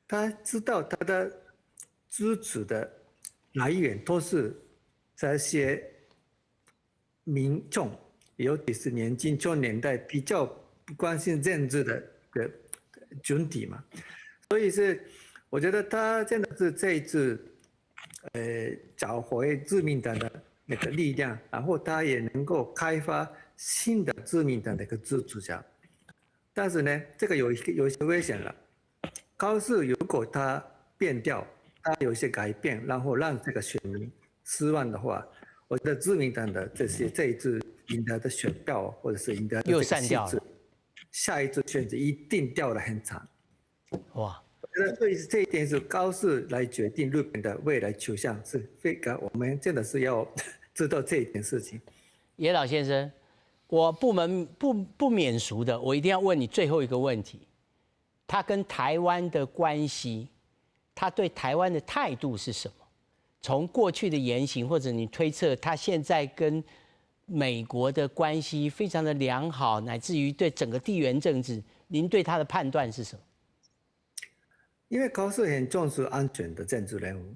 他知道他的支持的来源都是这些民众，尤其是年轻中年代比较不关心政治的个群体嘛，所以是我觉得他真的是这一次，找回自民党的那个力量，然后他也能够开发新的自民党的一个支持者。但是呢，这个有一些危险了。高市如果他变调，他有一些改变，然后让这个选民失望的话，我觉得自民党的这些这一次赢得的选票，或者是赢得的又散掉了，下一次选举一定掉得很惨。哇！我觉得所以这一点是高市来决定日本的未来走向，是非常，我们真的是要知道这一点事情。野老先生，我不能不免俗的，我一定要问你最后一个问题：他跟台湾的关系，他对台湾的态度是什么？从过去的言行，或者你推测他现在跟美国的关系非常的良好，乃至于对整个地缘政治，您对他的判断是什么？因为高市很重视安全的政治人物，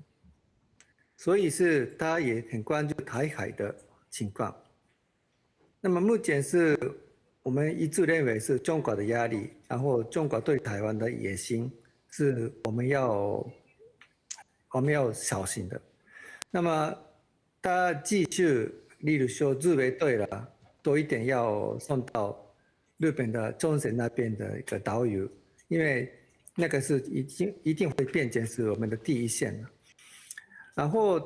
所以是他也很关注台海的情况。那么目前是我们一致认为是中国的压力，然后中国对台湾的野心是我们要小心的。那么他继续，例如说自卫队了，多一点要送到日本的冲绳那边的一个岛屿，因为那个是已经一定会变成是我们的第一线了。然后，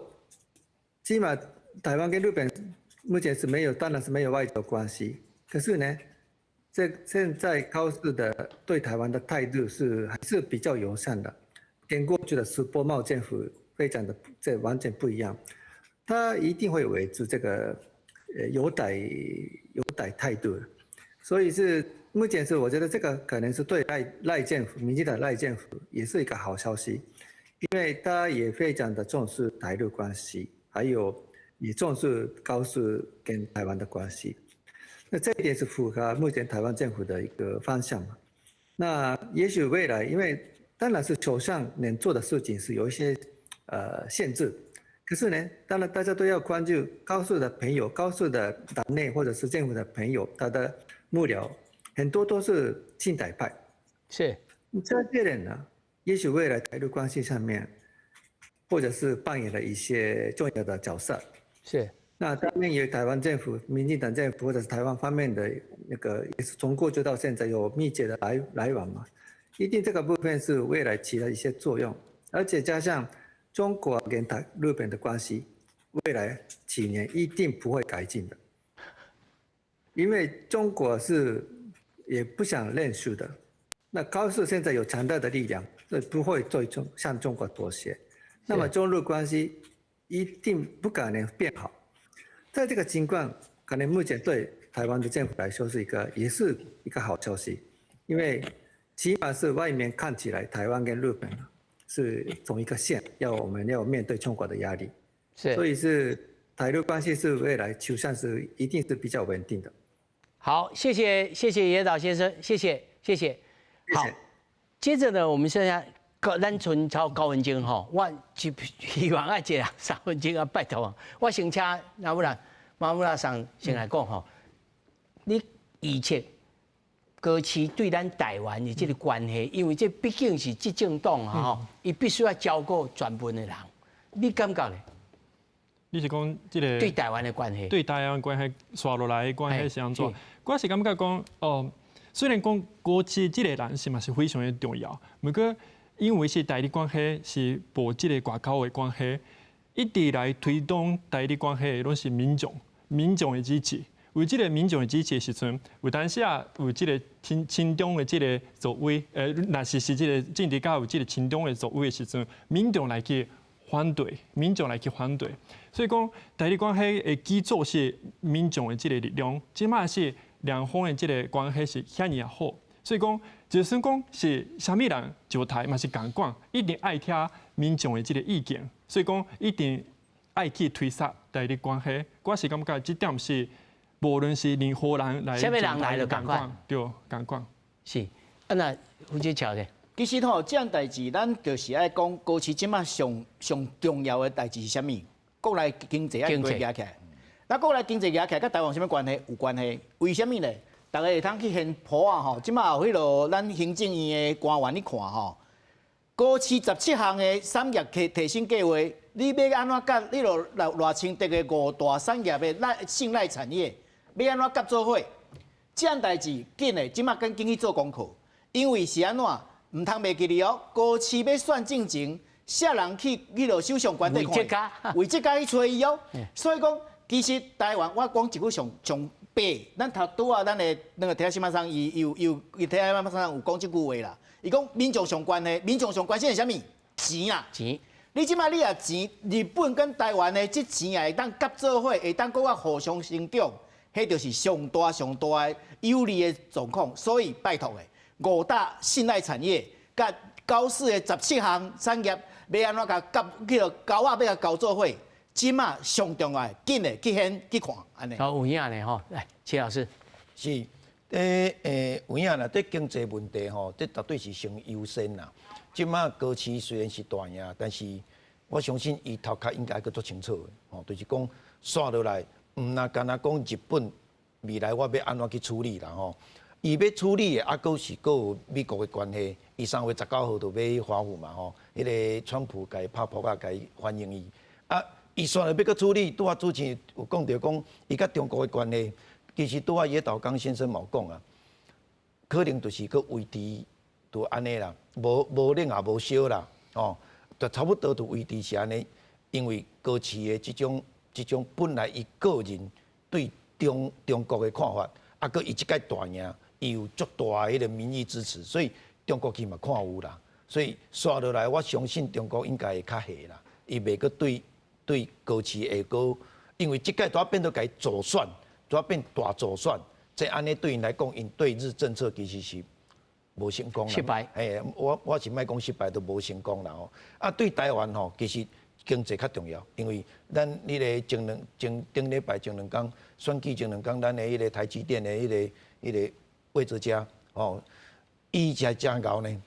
起码台湾跟日本目前是没有，当然是没有外交关系。可是呢，这现在高市的对台湾的态度是还是比较友善的，跟过去的石破茂政府非常的这完全不一样。他一定会维持这个友台态度，所以是目前是我觉得这个可能是对赖政府、民进党赖政府也是一个好消息，因为他也非常的重视台日关系，还有也重视高市跟台湾的关系。那这一点是符合目前台湾政府的一个方向嘛。那也许未来，因为当然是首相能做的事情是有一些限制，可是呢，当然大家都要关注高市的朋友、高市的党内或者是政府的朋友，他的幕僚很多都是亲台派。这些人呢，也许未来台日关系上面，或者是扮演了一些重要的角色。那当面也台湾政府、民进党政府或者是台湾方面的那个，也是从过去到现在有密切的来往嘛，一定这个部分是未来起了一些作用，而且加上中国跟日本的关系，未来几年一定不会改进的，因为中国是也不想认输的，那高市现在有强大的力量，所以不会最终向中国妥协，那么中日关系一定不可能变好。在这个情况，可能目前对台湾的政府来说是一个，也是一个好消息，因为起码是外面看起来台湾跟日本是同一个线，要我们要面对中国的压力，所以是台日关系是未来趋向是一定是比较稳定的。好，谢谢谢谢野岛先生，谢谢谢谢。好，接着呢，我们剩下高咱賰超九分钟吼，我就希望愛一个3分钟啊，拜託啊，我先請那不啦馬木拉桑先來講吼，你預測高市對咱台灣的這個關係，因為這畢竟是執政黨啊吼，伊必須要照顧全部的人，你感覺咧？你是講這個對台灣的關係？對台灣關係，紲落來的關係是按怎？我是感覺講哦，雖然講高市這個人是嘛是非常的重要，毋過因為是台日關係是無這個外交的關係，一直來推動台日關係的攏是民眾，民眾的支持。有這個民眾的支持的時陣，有當時啊有這個親親中的這個作為，若是是這個政治家有這個親中的作為的時陣，民眾來去反對，民眾來去反對。所以講台日關係的基礎是民眾的這個力量，這馬是兩方的這個關係是遐爾仔好。所以講，就算講是啥物人上台嘛是仝款，一定愛聽民眾的這個意見。所以講，一定愛去推捒台日關係。我是感覺這點是，無論是任何人來，啥物人來就仝款，對，仝款。是，啊那胡志橋咧？其實吼，這項代誌，咱就是愛講高市這馬上上重要的代誌是啥物？國內經濟愛加起來。那過來經濟壓起來，佮台灣有啥物關係？有關係。為啥物呢？大家會通去現鋪啊吼，這馬有彼落咱行政院的官員去看吼，高市17項的產業提升計劃，你欲按怎佮彼落賴清德的五大產業的咱信賴產業，欲按怎合做伙？這項代誌緊的，這馬趕緊去做功課，因為是按怎？毋通袂記得哦。高市欲選進前，啥人去彼落首相官邸看？魏哲家去揣伊哦。所以講，其實台灣我講一句上上白，咱頭拄仔咱的那個田島先生伊有有伊田島先生有講這句話啦。伊講民眾上關係，民眾上關心是啥物？錢啊！錢。你這馬你若錢，日本跟台灣的這錢也會當合做伙，會當閣較互相成長，彼就是上大上大的有利的狀況。所以拜託的五大信賴產業，佮高市的17項產業，欲按怎共合去做勾仔欲共勾做伙，這馬上重要的，緊的去現去看按呢。好有影呢吼，來齊老師。是，有影啦，這經濟問題吼，這絕對是先優先啦。這馬高市雖然是大贏，但是我相信伊頭殼應該閣足清楚的，吼，就是講紲落來，毋若干焦講日本未來我欲按怎去處理啦吼。伊欲處理的，抑閣是閣有美國的關係。伊3月19號就欲華府嘛吼，彼个川普共伊拍噗仔，共伊歡迎伊。啊，伊紲落欲閣處理，拄仔主持人有講著講，伊佮中國的關係，其實拄仔野島剛先生嘛有講啊，可能就是閣維持就按呢啦，無冷也無燒啦，哦，就差不多就維持是按呢，因為高市的這種本來伊個人對中國的看法，啊，閣伊這擺大贏，伊有足大的彼个民意支持，所以中國佢嘛看有啦，所以紲落來，我相信中國應該會較下啦，伊袂閣對高市會閣，因為這擺都變做共伊助選，都變大助選，這按呢對𪜶來講，𪜶對日政策其實是無成功啦。失敗。嘿，我是莫講失敗，都無成功啦吼。啊，對台灣吼，其實經濟較重要，因為咱彼个前兩前頂禮拜前兩工選舉前兩工，咱的彼个台積電的彼個魏哲家吼，伊才真𠢕呢。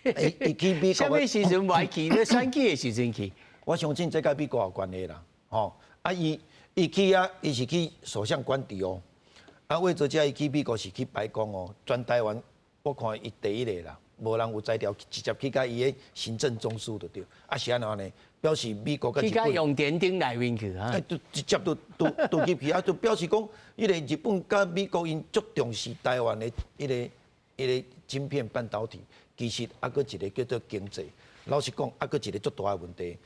伊去美國。啥物時陣無去？咧選舉的時陣去。我相信這佮美國有關係啦，吼啊！伊去啊，伊是去首相官邸哦。啊，魏哲家伊去美國是去白宮哦，全台灣我看伊第一个啦，無人有才調直接去共伊的行政中樞就對。啊，是按怎呢？表示美國佮日本。去共用電燈內面去啊！就直接就入去啊！就表示講，彼个日本佮美國𪜶足重視台灣的彼個晶片半導體。其實抑閣一個叫做經濟。老實講，抑閣一個足大的問題。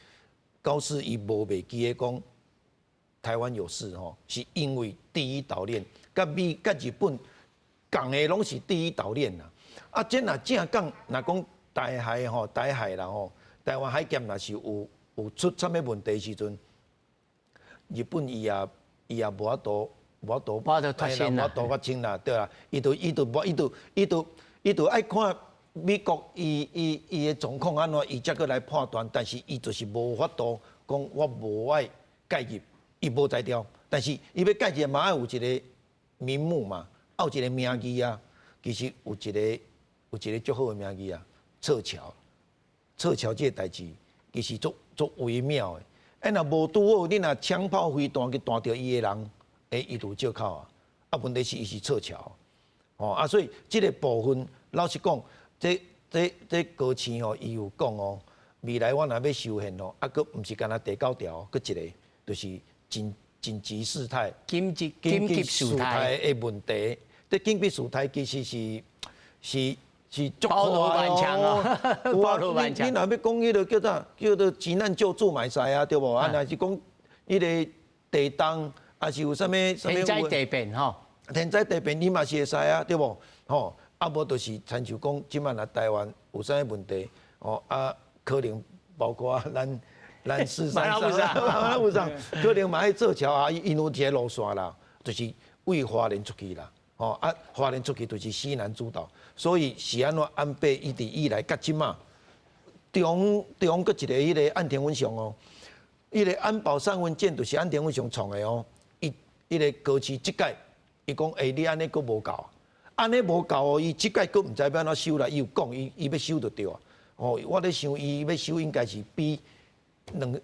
高市伊無袂記得講台灣有事吼，是因為第一島鏈，佮美佮日本仝的攏是第一島鏈啦。啊，這若正講，若講台海吼，台海啦吼，台灣海峽若是有出啥物問題時陣，日本伊也無法度，無法度脫身啦，無法度脫身啦，對啦，伊就愛看美國伊的狀況按怎，伊才閣來判斷，但是伊就是無法度講我無愛介入，伊無才調，但是伊欲介入嘛愛有一個名目嘛，愛有一個名義啊。其實有一個足好的名義啊，撤僑，撤僑這個代誌其實足微妙的。啊，若無拄好，你若槍炮飛彈去彈著伊的人，伊就有借口啊。啊，問題是伊是撤僑，哦啊，所以這個部分老實講，這高市吼，伊有講哦，未來我若欲修憲哦，啊，閣毋是干焦第九條，閣一個就是緊急事態、緊急事態的問題。這緊急事態其實是足包羅萬象啊！包羅萬象。你若欲講彼个叫啥？叫做急難救助嘛會使啊，對無？啊，若是講彼个地動，抑是有啥物啥物天災地變吼？天災地變你嘛是會使啊，對無？吼，啊無就是親像講，這擺若台灣有啥物問題，吼啊，可能包括咱四三三，有啥？可能嘛愛做橋啊，𪜶有一个路線啦，就是為花蓮出去啦。吼啊，花蓮出去就是西南諸島，所以是按怎安倍一直以來，佮這馬中閣一个彼个岸田文雄哦，彼个安保三文件就是岸田文雄創的哦。伊彼个高市這擺，伊講欸，你按呢閣無夠，按呢無夠哦，伊這擺閣毋知欲按怎修啦。伊有講，伊欲修就對啊。哦，我咧想，伊欲修應該是比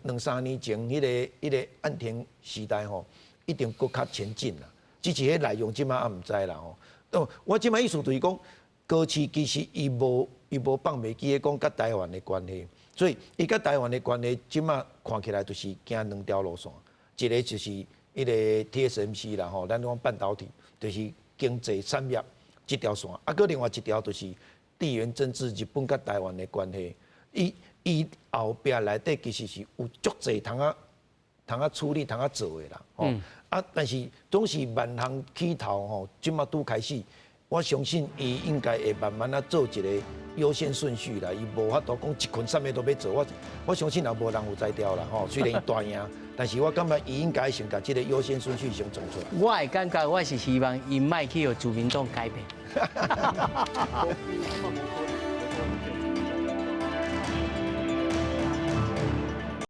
兩三年前彼個岸田時代吼，一定閣較前進啦。只是彼內容這馬猶毋知啦吼。哦，我這馬意思就是講，高市其實伊無放袂記講佮台灣的關係，所以伊佮台灣的關係，這馬看起來就是行兩條路線，一個就是彼個 TSMC 啦吼，咱講半導體，就是經濟產業這條線，啊，閣另外一條就是地緣政治，日本佮台灣的關係。伊伊後壁內底其實是有足濟通仔通仔處理、通仔做的啦，吼。啊，但是總是萬項起頭吼，這馬拄開始，我相信伊應該會慢慢仔做一個優先順序啦。伊無法度講一群啥物都欲做，我相信也無人有才調啦，吼。雖然伊大贏，但是我感覺伊應該先共這個優先順序先創出來。我的感覺，我是希望伊莫去予自民黨改變。